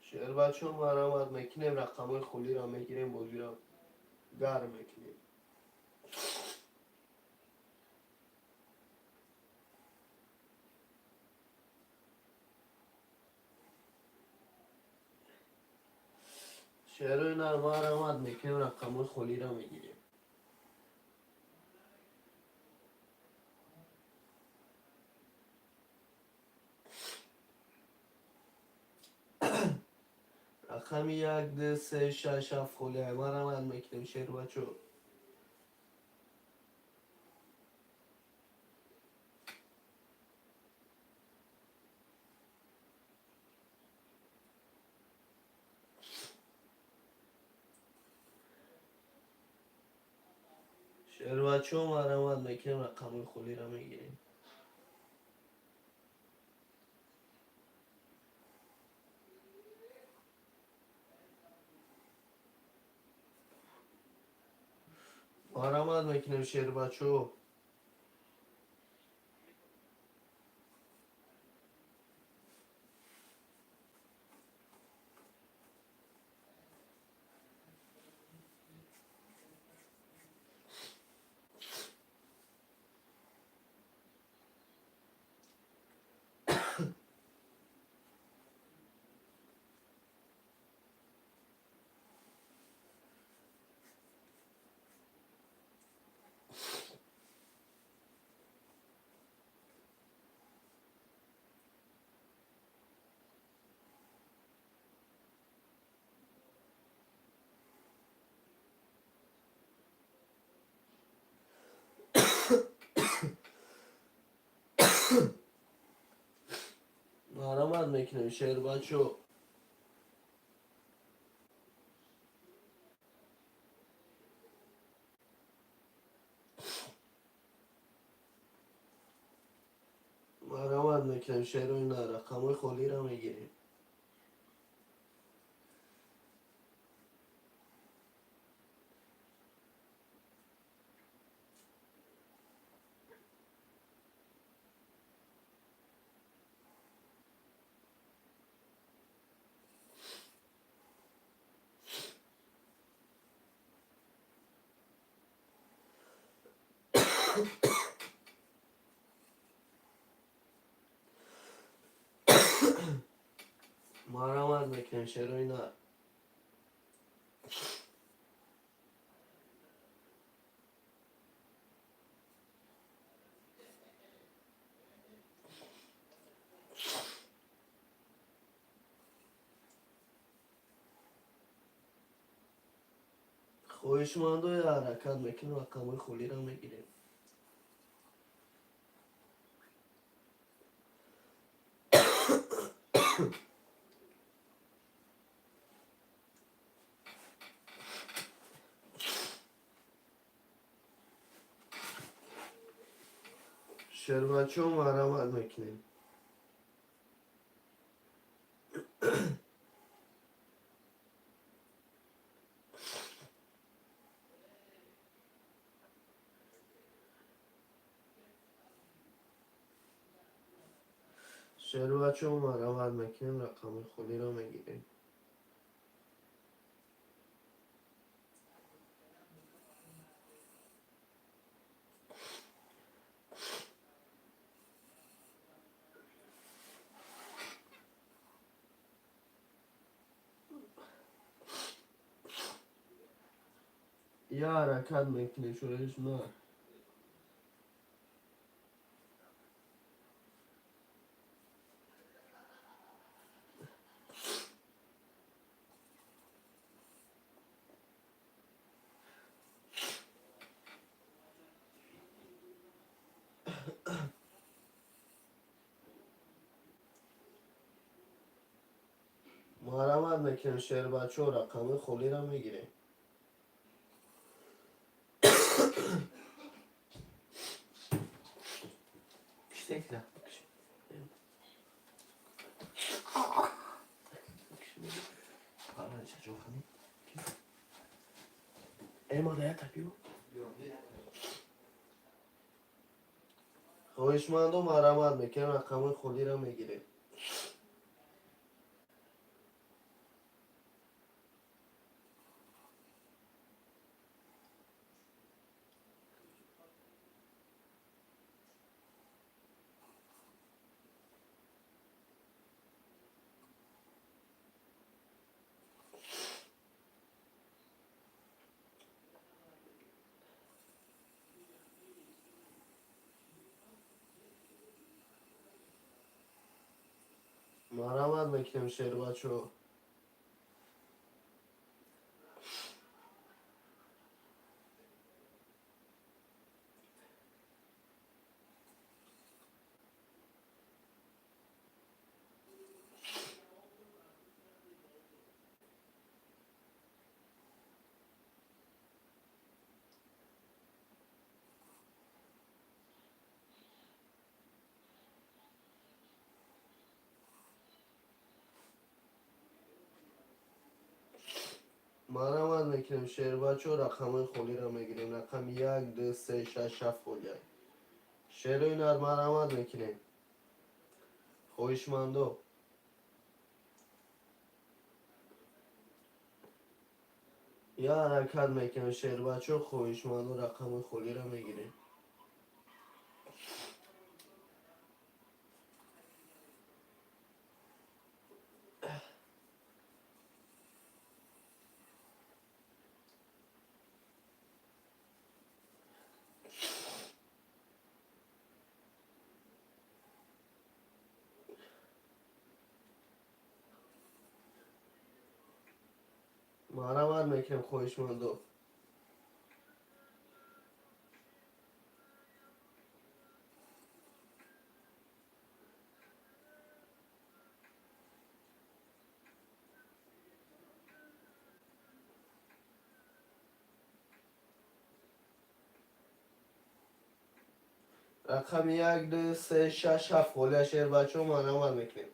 Шербачо, марҳамат мекунем, рақамҳои холиро мегирем, бозиро гарм мекунем. Шерои нар, марҳамат мекунем, рақамҳои холиро мегирем. Рақами 1, 2, 3, 6, 7 холия марҳамат мекунем, шербачо. Шербачо, марҳамат мекунем, рақамҳои холиро мегирем. Марҳамат мекунем, шербачо. Мекунем, шербачо. Марҳамат мекунем, шерои на, рақамҳои холиро мегирем. Марҳамат мекунем, шерои на. Хоҳишмандои, ҳаракат мекунем, рақамҳои холиро мегирем. Шербачо, марҳамат мекунем. Шербачо, марҳамат мекунем, рақами холиро мегирем. Я ҳаракат мекунем, шоиш на. Марҳамат мекунем, шербачо, рақамҳои холиро мегирем. Киштекда. Паранча ҷохани. Эма да ята биё. Хоҳишмандо, марҳамат мекунем, рақамҳои холиро мегирем. Марҳамат мекунем, шербачо. Марҳамат мекунем, шербачо, рақамҳои холиро мегирем. Рақами як, ду, се, шаш, ҳафт холия. Шерои нар, марҳамат мекунем, хоҳишмандо. Я ҳаракат мекунем, шербачо, хоҳишмандо, рақамҳои холиро мегирем. Марҳамат мекунем, хоҳишмандо. Рақами як, ду, се, шаш, ҳафт холия. Шербачаҳо, марҳамат мекунем.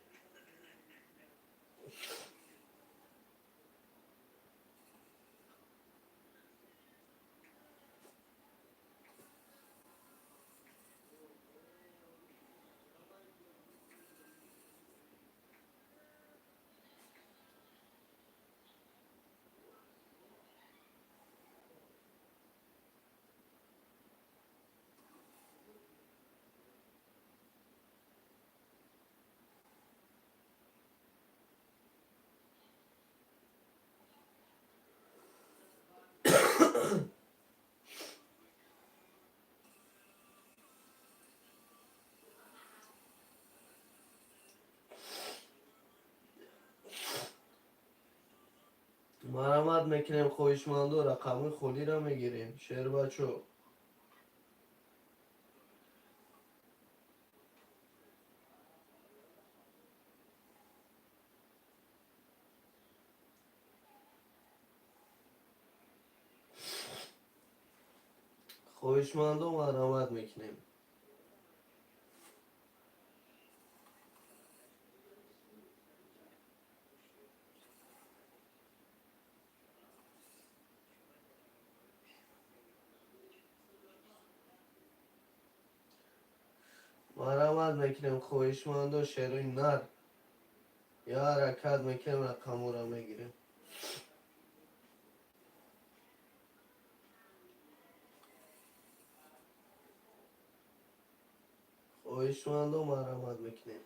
Марҳамат мекунем, хоҳишмандо, рақамҳои холиро мегирем, шербачо. Хоҳишмандо, марҳамат мекунем. Марҳамат мекунем, хоҳишмандо, шерои нар. Я ҳаракат мекунем, рақамҳоро мегирем. Хоҳишмандо, марҳамат мекунем.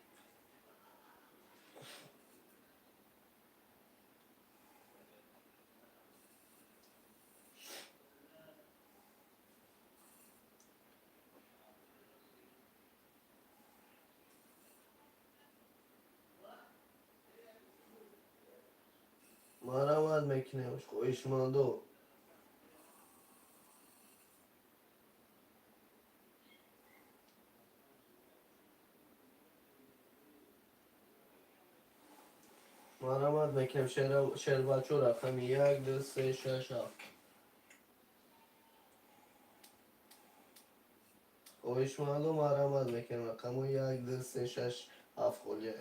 Марҳамат мекунем, хоҳишмандо. Марҳамат мекунем, шербачо, рақами як, ду, се, шаш, ҳафт. Хоҳишмандо, марҳамат мекунем, рақамҳои як, ду, се, шаш, ҳафт холия.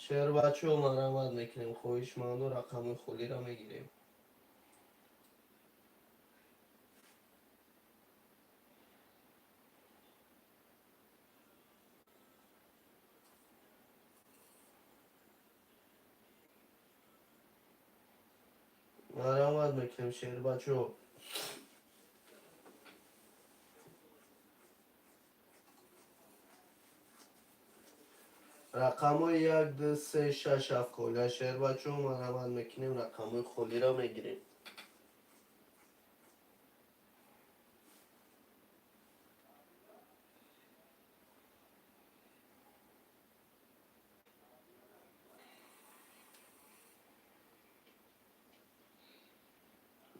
Шербачо, марҳамат мекунем, хоҳишмандо, рақамҳои холиро мегирем. Марҳамат мекунем, шербачо. Рақамҳои як, ду, се, шаш, ҳафт холия. Шербачо, марҳамат мекунем, рақамҳои холиро мегирем.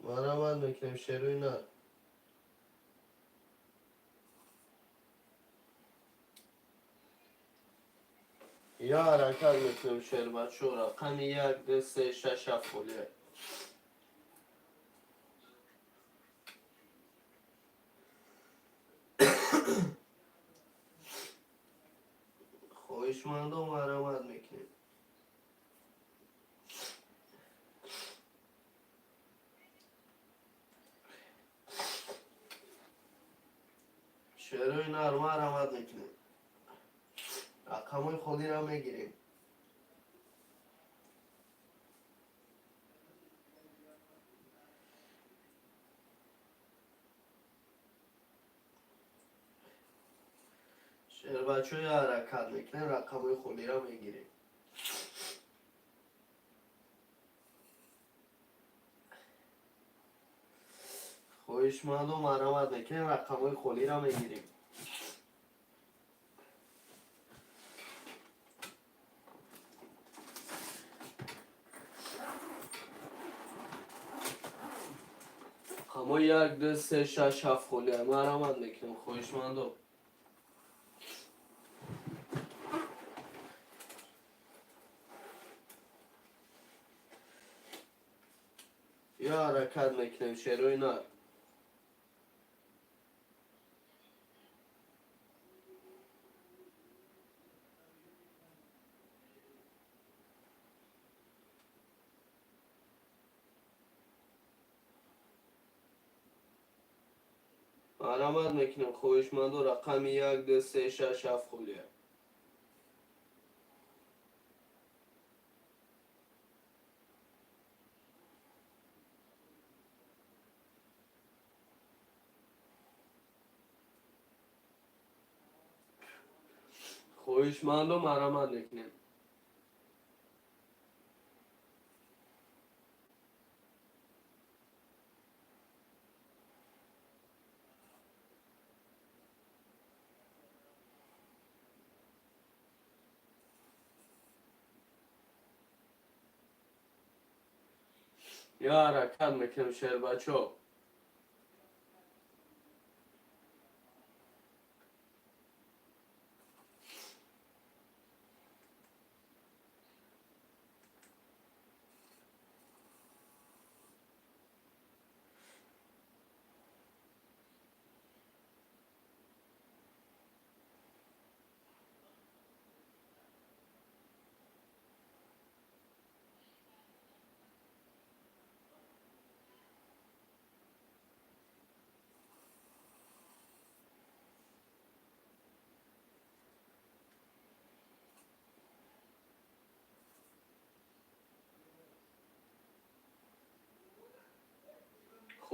Марҳамат мекунем, шерои нар. Я ҳаракат мекунем, шербачо, рақами як, ду, се, шаш, ҳафт холия. Хоҳишмандо, марҳамат мекунем. Шерои нар, марҳамат мекунем, рақамҳои холиро мегирем. Шербачои, ҳаракат мекунем, рақамҳои холиро мегирем. Хоҳишмандо, марҳамат мекунем, рақамҳои холиро мегирем. Рақамҳои як, ду, се, шаш, ҳафт холия. Марҳамат мекунем, хоҳишмандо. Я ҳаракат мекунем, шерои нар. Марамат мекунем, хоҳишмандо, рақами як, ду, се, шаш, ҳафт холия. Хоҳишмандо, марамат мекунем. Я ҳаракат мекунем, шербачо.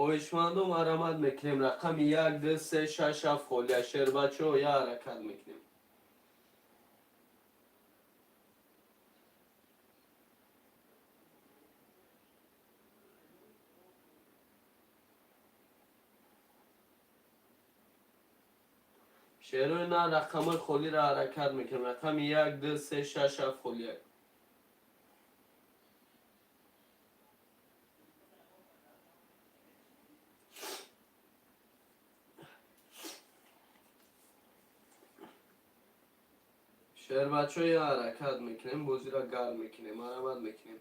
Хоҳишмандо, марамат мекунем, рақами як, ду, се, шаш, ҳафт холия. Шербачо, я ҳаракат мекунем. Шерои на, рақамҳои холиро ҳаракат мекунем, рақами як, ду, се, шаш, ҳафт холия. Шербачо, я ҳаракат мекунем, бозиро гарм мекунем, марамат мекунем.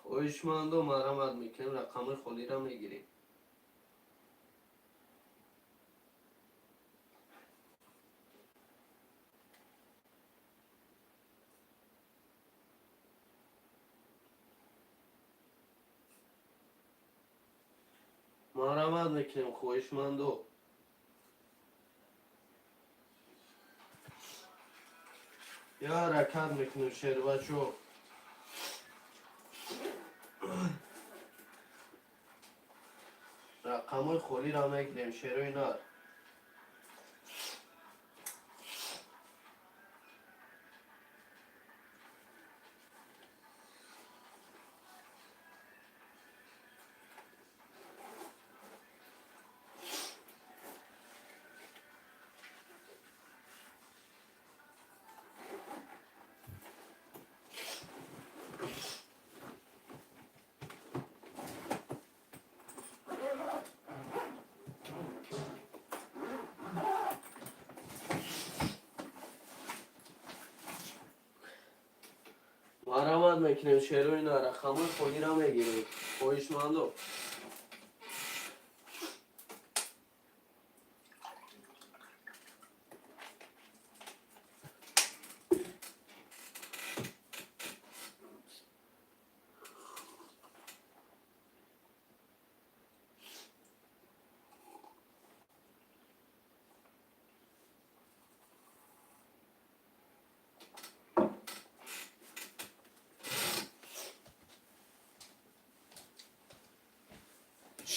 Хоҳишмандо, марамат мекунем, рақамҳои холиро мегирем. Марамат мекунем, хоҳишмандо. Я ҳаракат мекунем, шербачо. Рақамҳои холиро мегирем, шерои нар. Марамат мекунем, шерои нар, рақамҳои холиро мегирем, хоҳишмандо.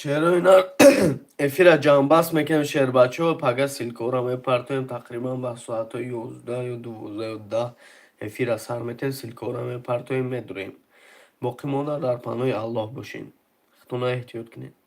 Шерои нар, эфира ҷамъбаст мекунем, шербачо. Пага ссылкаҳоро мепартоем, тақрибан ба соатҳои 11 ё 12 ё 10 эфира сар метем, ссылкаҳоро мепартоем, медурем. Боқӣ монда дар паноҳи Аллоҳ бошед, худтона эҳтиёт кунед.